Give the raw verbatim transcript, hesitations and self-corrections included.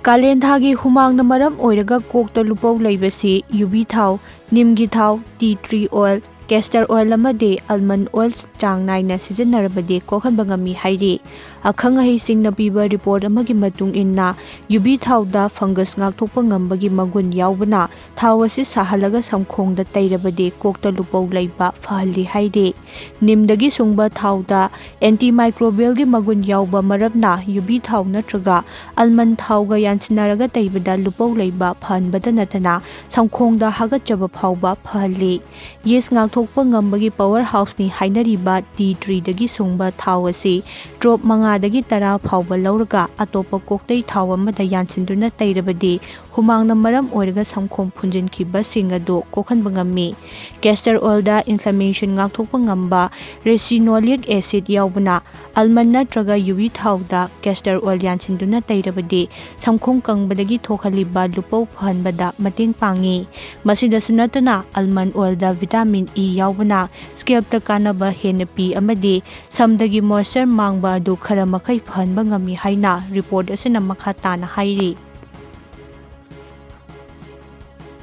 ꯀꯥꯂꯦꯟ ꯊꯥꯒꯤ ꯍꯨꯃꯥꯡꯅ ꯃꯔꯝ ꯑꯣꯏꯔꯒ ꯀꯣꯛꯇ ꯂꯨꯄꯧ ꯂꯩꯕꯁꯤ ꯌꯨꯕꯤ ꯊꯥꯎ, ꯅꯤꯝꯒꯤ ꯊꯥꯎ, tea tree oil, castor oil ꯑꯃꯗꯤ ꯑꯜꯃꯟ ꯑꯣꯏꯜ ꯆꯥꯡ ꯅꯥꯏꯅ ꯁꯤꯖꯤꯟꯅꯔꯕꯗꯤ ꯀꯣꯛꯍꯟꯕ ꯉꯝꯃꯤ ꯍꯥꯏꯔꯤ꯫ ꯑꯈꯪ ꯑꯍꯩꯁꯤꯡꯅ ꯄꯤꯕ ꯔꯤꯄꯣꯔꯠ ꯑꯃꯒꯤ ꯃꯇꯨꯡ ꯏꯟꯅ, ꯌꯨꯕꯤ ꯊꯥꯎꯗ ꯐꯪꯒꯁ ꯉꯥꯛꯊꯣꯛꯄ ꯉꯝꯕꯒꯤ ꯃꯒꯨꯟ ꯌꯥꯎꯕꯅ, ꯊꯥꯎ ꯑꯁꯤ ꯁꯥꯍꯜꯂꯒ ꯁꯝꯈꯣꯡꯗ ꯇꯩꯔꯕꯗꯤ ꯀꯣꯛꯇ ꯂꯨꯄꯧ ꯂꯩꯕ ꯐꯍꯜꯂꯤ ꯍꯥꯏꯔꯤ꯫ ꯅꯤꯝꯗꯒꯤ ꯁꯨꯡꯕ ꯊꯥꯎꯗ ꯑꯦꯟꯇꯤꯃꯥꯏꯀ꯭ꯔꯣꯕꯤꯌꯦꯜꯒꯤ ꯃꯒꯨꯟ ꯌꯥꯎꯕ ꯃꯔꯝꯅ, ꯌꯨꯕꯤ ꯊꯥꯎ ꯅꯠꯇ꯭ꯔꯒ ꯑꯜꯃꯟ ꯊꯥꯎꯒ ꯌꯥꯟꯁꯤꯟꯅꯔꯒ ꯇꯩꯕꯗ ꯂꯨꯄꯧ ꯂꯩꯕ ꯐꯍꯟꯕꯇ ꯅꯠꯇꯅ, ꯁꯝꯈꯣꯡꯗ ꯍꯥꯒꯠꯆꯕ ꯐꯥꯎꯕ ꯐꯍꯜꯂꯤ꯫ ꯌꯤꯁ ꯉꯥꯛꯊꯣꯛꯄ ꯉꯝꯕꯒꯤ ꯄꯋꯔ ꯍꯥꯎꯁꯅꯤ ꯍꯥꯏꯅꯔꯤꯕ ꯇꯤ ꯇ꯭ꯔꯤꯗꯒꯤ ꯁꯨꯡꯕ ꯊꯥꯎ ꯑꯁꯤ ꯗ꯭ꯔꯣꯞ ꯃꯉꯥꯗꯒꯤ ꯇꯔꯥ ꯐꯥꯎꯕ ꯂꯧꯔꯒ, ꯑꯇꯣꯞꯄ ꯀꯣꯛꯇꯩ ꯊꯥꯎ ꯑꯃꯗ ꯌꯥꯟꯁꯤꯟꯗꯨꯅ ꯇꯩꯔꯕꯗꯤ, ꯍꯨꯃꯥꯡꯅ ꯃꯔꯝ ꯑꯣꯏꯔꯒ ꯁꯝꯈꯣꯡ ꯐꯨꯟꯖꯤꯟꯈꯤꯕꯁꯤꯡ ꯑꯗꯨ ꯀꯣꯛꯍꯟꯕ ꯉꯝꯃꯤ꯫ ꯀꯦꯁꯇꯔ ꯑꯣꯏꯜꯗ ꯏꯟꯐ꯭ꯂꯥꯃꯦꯁꯟ ꯉꯥꯛꯊꯣꯛꯄ ꯉꯝꯕ ꯔꯦꯁꯤꯅꯣꯂꯤꯛ ꯑꯦꯁꯤꯗ ꯌꯥꯎꯕꯅ, ꯑꯜꯃꯟ ꯅꯠꯇ꯭ꯔꯒ ꯌꯨꯕꯤ ꯊꯥꯎꯗ ꯀꯦꯁꯇꯔ ꯑꯣꯏꯜ ꯌꯥꯟꯁꯤꯟꯗꯨꯅ ꯇꯩꯔꯕꯗꯤ, ꯁꯝꯈꯣꯡ ꯀꯪꯕꯗꯒꯤ ꯊꯣꯛꯍꯜꯂꯤꯕ ꯂꯨꯄꯧ ꯐꯍꯟꯕꯗ ꯃꯇꯦꯡ ꯄꯥꯡꯉꯤ꯫ ꯃꯁꯤꯗꯁꯨ ꯅꯠꯇꯅ, ꯑꯜꯃꯟ ꯑꯣꯏꯜꯗ ꯚꯤꯇꯥꯃꯤꯟ ꯏ ꯌꯥꯎꯕꯅ ꯁ꯭ꯀꯦꯜꯞꯇ ꯀꯥꯟꯅꯕ ꯍꯦꯟꯅ ꯄꯤ ꯑꯃꯗꯤ ꯁꯝꯗꯒꯤ ꯃꯣꯏꯁꯆꯔ ꯃꯥꯡꯕ ꯑꯗꯨ ꯈꯔ ꯃꯈꯩ ꯐꯍꯟꯕ ꯉꯝꯃꯤ ꯍꯥꯏꯅ ꯔꯤꯄꯣꯔꯠ ꯑꯁꯤꯅ ꯃꯈꯥ ꯇꯥꯅ ꯍꯥꯏꯔꯤ꯫